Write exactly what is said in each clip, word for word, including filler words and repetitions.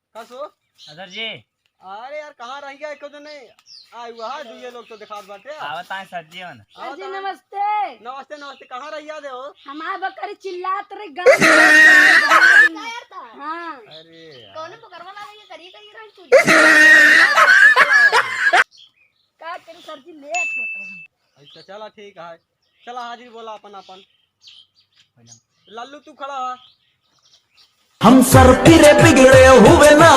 का सो? सर जी। अरे यार, कहाँ रह गया एको जने? आ, वहाँ दुइये लोग तो दिखात बाटे। आवत आए सर जी, मन। सर जी, नमस्ते। नमस्ते, नमस्ते। कहाँ रह गया दे हो? हमार बकरी चिल्लात रही, गाँव में। हाँ। अरे यार। कौन बकरवा ला रही है? करिए, करिए रही तू। का करी सर जी, लेट होत रहा। अच्छा, चला ठीक है। चला हाजिरी बोला अपन, अपन। लल्लू तू खड़ा है। हम सर फिरे बिगड़े हुए ना।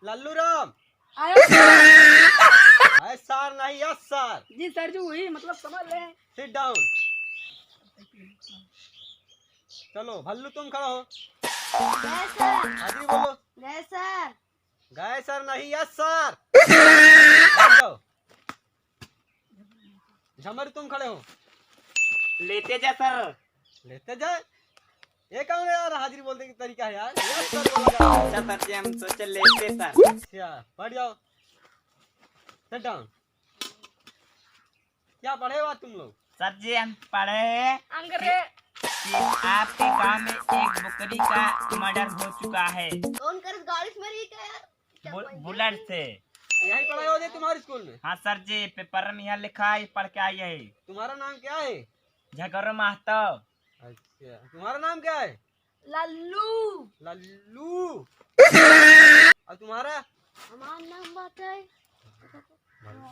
लल्लू राम। आयो सर। आए सर नहीं, यस सर। जी सर जी, वही मतलब समझ ले। Sit down। चलो भल्लू तुम खड़ा हो। गए सर। हाजिरी बोलो। गए सर। गए सर नहीं, यस सर। बैठ जाओ। झमर तुम खड़े हो। लेते जा सर। लेते जा? ये कौन है यार, हाजिरी बोलने की तरीका है यार? यस सर बोला जाता है। अच्छा सर जी, हम सोचे लेते सर। अच्छा, बैठ जाओ। Sit down। क्या पढ़े हुआ तुम लोग? सर जी, हम पढ़े हैं अंग्रेज। कि, कि आपके गांव में एक बकरी का मर्डर हो चुका है। कौन कर गाड़ी से मरी क्या यार? क्या बु-, कोई बुलेट से। यही पढ़ाई होती है तुम्हारे स्कूल में? हाँ सर जी, पेपर में यहाँ लिखा है, पढ़ के आई है। तुम्हारा नाम क्या है? झगरो महतो। अच्छा, तुम्हारा नाम क्या है? लल्लू। लल्लू। और तुम्हारा? हमार नाम बाटे। लल्लू।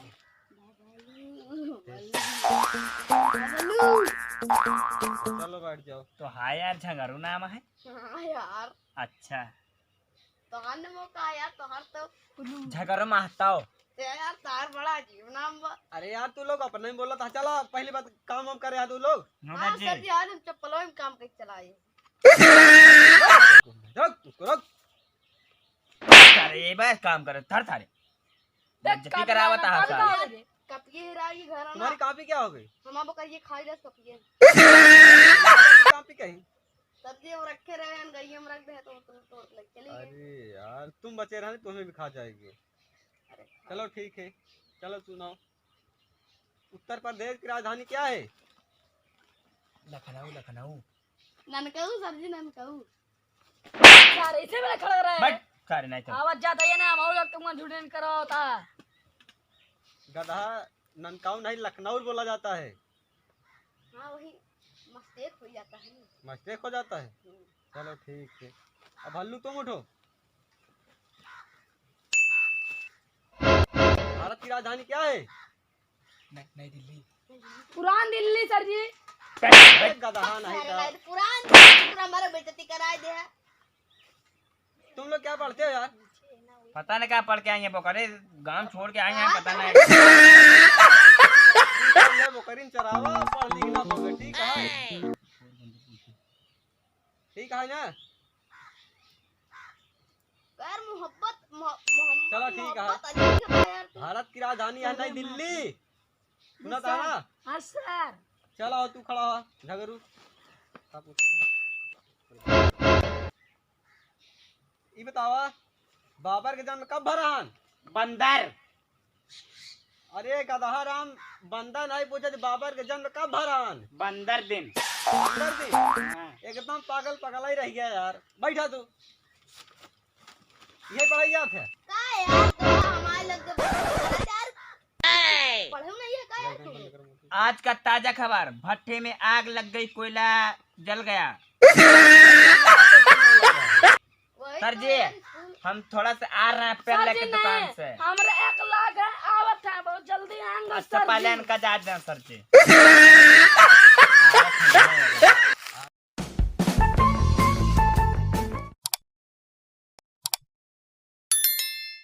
चलो बैठ जाओ। तो हाँ यार, झगरू नाम है। हाँ यार। अच्छा। तोहार नाम का यार, तोहार तो झगरू महतो। ए यार, तार बड़ा अजीब नाम बा। अरे यार, तू लोग अपने में बोला था। चला, पहली बात काम वाम करे हैं तू लोग। हाँ, हाँ सर जी। सर जी, आज हम चप्पलों में काम करके चला आए। रुक, रुक, रुक। अरे, ये बस काम करे, थर थारे। देख, बेइज्जती कॉपी करावत लाना, है कॉपी सारे। कहाँ हो गई? कॉपी हेरा गई घर आना। तुम्हारी कॉपी क्या हो गई? हम अब करिए खाई रस कॉपी है। कॉपी कहीं? सर जी, वो रखे रहे हैं, गइया में रख दे, तो, तो, तो लग चली गई। अरे यार, तुम बचे रहे, तुम्हें भी खा जाएगी। अरे, चलो ठीक है, चलो सुनाओ। उत्तर प्रदेश की राजधानी क्या है? लखनऊ, लखनऊ। ननकऊ सर जी, ननकऊ। सारे इसे मेरा खड़ा रहा है। बट सारे नहीं तो। आवाज जाता है ना, हम लोग तुम झूठे नहीं करा होता। गधा, ननकाऊ नहीं, लखनऊ बोला जाता है। हाँ, वही mistake हो जाता है ना। Mistake हो जाता है? हम्म। चलो ठीक है। अब भल्लू तुम उठो। भारत की राजधानी क्या है? नई, नई दिल्ली। पुरान दिल्ली सर जी। अरे गधा नहीं अरे था। नहीं, पुरान दिल्ली, पूरा हमारा बेइज्जती कराए दे है। तुम लोग क्या पढ़ते हो यार? पता नहीं क्या पढ़ के आए हैं बोकरे, गांव छोड़ के आए हैं, पता नहीं। ये बोकरीन चरावा, पढ़ लिख ना पावे, ठीक है? ठीक है ना? यार मोहब्बत, मोह-, मोहम्मद चला ठीक है। मोहब्बत अली के बा यार तू। भारत की राजधानी है नई दिल्ली। सुना था ना? हाँ सर। चला हो, तू खड़ा हो, झगरू। ई बतावा, बाबर के जन्म कब भरहन? बंदर। अरे गदहा राम, बंदर नहीं पूछे, बाबर के जन्म कब भरहन? बंदर दिन। बंदर दिन? हाँ। एकदम पागल पगला ही रह गया यार। बैठा तू। ये पढ़ाई याद है? का यार, तो हमारे लग के पढ़े हो नहीं है का यार तू? आज का ताजा खबर, भट्ठे में आग लग गई, कोयला जल गया। वही सर तो जी, यार, स्कूल हम थोड़ा सा आ रहे हैं सर पहले जी, के दुकान नहीं, से। हमरा एक लाख है, आवत है, बहुत जल्दी आएंगे अच्छा, सर पहले जी। इनका जा दें सर जी।